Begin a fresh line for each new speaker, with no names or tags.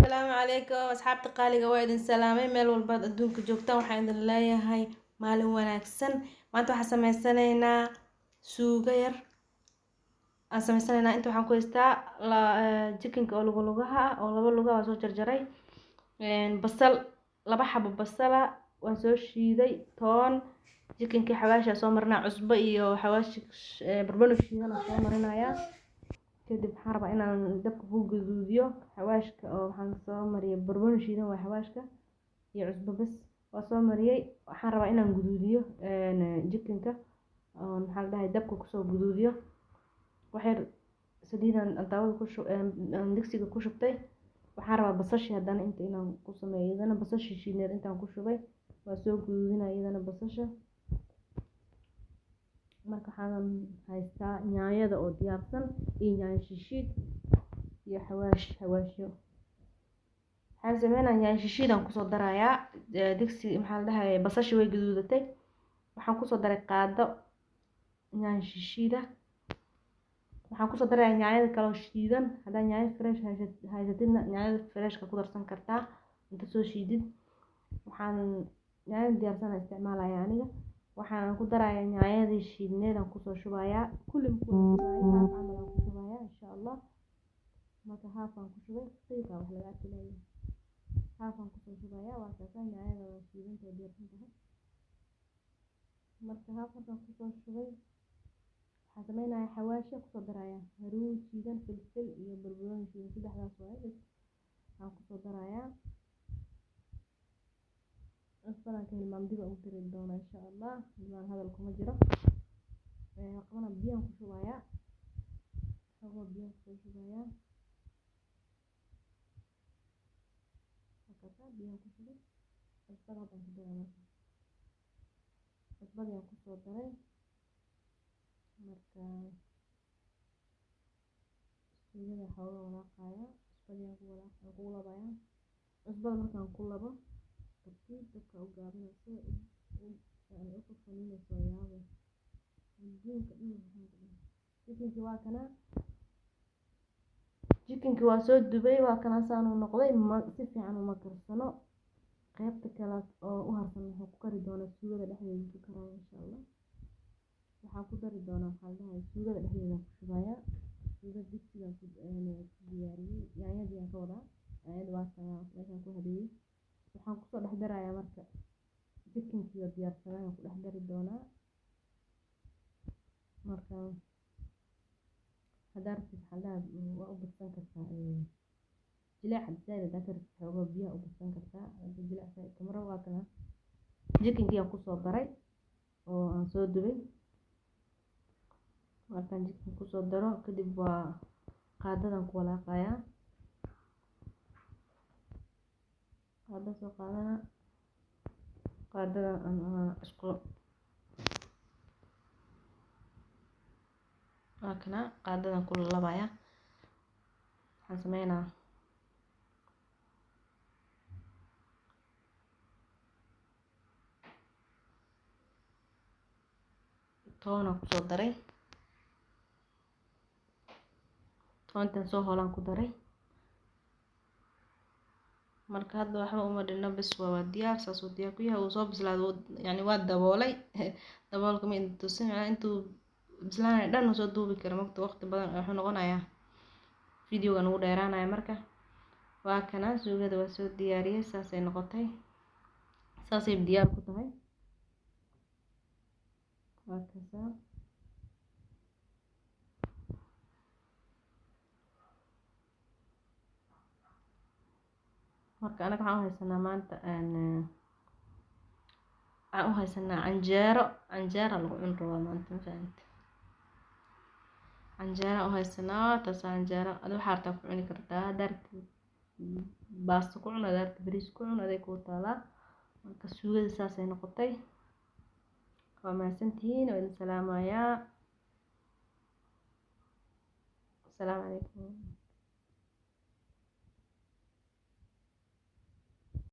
Asalaamu calaykum asxaabta qaaliga, waa idin salaamay meel walbaad adduunka joogtaan. Waxaan idin leeyahay maalin wanaagsan. Maanta waxaan sameysanaynaa suugo yar aan sameysanaynaa. Inta waxaan ku haystaa chickenka oo luga lugaha ah oo laba lugaha waan soo jarjaray, basal laba xabo basala waan soo shiiday, toon, chickenkii xawaashaa soo marinaya, cusbo iyo xawaashi barbano shiidan aan soo marinayaa. Kadib waxaan rabaa inaan dabka ku gaduudiyo xawaashka oo waxaan soo mariyay barbano shiidan, waa xawaashka iyo cusbo bas waa soo mariyay. Waxaan rabaa inaan guduudiyo chickenka oo maxaa la dhahay dabka kusoo guduudiyo. Wax yar saliidan daawada ku shub digsiga ku shubtay. Waxaan rabaa basashii haddana inta inaan ku sameeyo, iyadana basashii shiidneed intaan ku shubay waa soo guduudinaya iyadana basasha. Marka waxaan haystaa yaanyada oo diyaarsan iyo yaanyo shishiid iyo xawaash xawaashyo. Waxaan sameynayaa yaanyo shishiid aan kusoo darayaa digsi, maxaa la dhahay, basashii way gaduudatay. Waxaan kusoo daray qaado yaanyo shishiida. Waxaan kusoo darayaa yaanyada kale oo shiidan. Haddaa yaanyo fresh haysatidna yaanyada freshka ku darsan kartaa inta soo shiidid. Waxaan yaanyada diyaarsan aan isticmaalayaa aniga. Waxaan ku darayaa yaanyadii shiidneed aan kusoo shubayaa, kulli ma ku wada shubayo, haaf camal aan ku shubayaa insha Allah. Marka haaf aan ku shubay, qiiqa wax laga arki leeyahay, haaf aan kusoo shubayaa. Waa kaasaa yaanyada waa shiidanta oo diyaarsan tahay. Marka haaf markaan kusoo shubay waxaan sameynayaa xawaashyo kusoo darayaa, haruud shiidan, filfil iyo barbarooni shiidan, saddexdaas waaye bas aan kusoo darayaa. Cusbadaan ka hilmaam, dib aan u dari doonaa insha Allah, hilmaan hadal kuma jiro. Qabana biyaan ku shubayaa, xoogaa biyaan kusoo shubayaa. Markaasaa biyaan ku shubay, cusbada haddaan ku daraa. Marka cusbadii aan kusoo daray, marka suugada xoogaa walaaqaya, cusbadii aan ku walaaq aan ku labayaa. Cusbada markaan ku labo tartiib dabka u gaabinaysa yani u faniinayso waa yaabay adduunka dhan. Waxaan ku dhahay chickenkii waa kana, chickenkii waa soo dubay, waa kana saan uu noqday. Ma si fiican uma karsano, qaybta kale oo u harsan wuxuu ku kari doonaa suugada dhexdeeda ku karaya insha Allah. Waxaan ku dari doonaa, maxaa la dhahay, suugada dhexdeeda ku shubayaa. Suugada digsigan ku diyaariyey, yaanyadii aan ka wadaa, yaanyada waa kana meeshaan ku habeeyey. Waxaan kusoo dhex darayaa marka chickenkii oo diyaarsanaa aan ku dhex dari doonaa. Marka haddaa rabtid, maxaa la dhahaa, waa u badsan kartaa jileec zaaid haddaa ka rabtid, xoogaa biyaha u badsan kartaa hadda jileec zaaid kama rabo. Waa kana chickenkii aan kusoo daray oo aan soo dubay. Markaan chicken kusoo daro kadib waa qaadadan ku walaaqayaa, qaada soo qaadana, qaadadan aan isku waa kana qaadadan ku lalabayaa. Waxaan sameynaa toonaan kusoo daray, toontan soo holaan ku daray. Marka hadda waxba uma dhinno, bes waa diyaar, saasuu diyaar ku yahay. Wuu soo bislaaday, yani waa daboolay, daboolka ma idin tusin, macnaa intuu bislaanayo dhan soo duubi kara mogta waqti badan wuxuu noqonayaa videogan ugu dheeraanaya. Marka waa kana suugada waa soo diyaariyey, saasay noqotay, saasay diyaar ku tahay, waa kasaa. Marka anaga waxaan u haysanaa maanta waxaan u haysanaa canjeero, canjeera lagu cuni rabaa maanta, ma fahamte? Canjeera u haysanaa, taas canjeero adi waxaa rabtaa ku cuni kartaa. Haddaa rabtid baasto ku cun, haddaa rabtid bariis ku cun, aday kuu taalaa. Marka suugada saasay noqotay. Waa mahadsantihiin, waa idin salaamayaa. Asalaamu calaykum.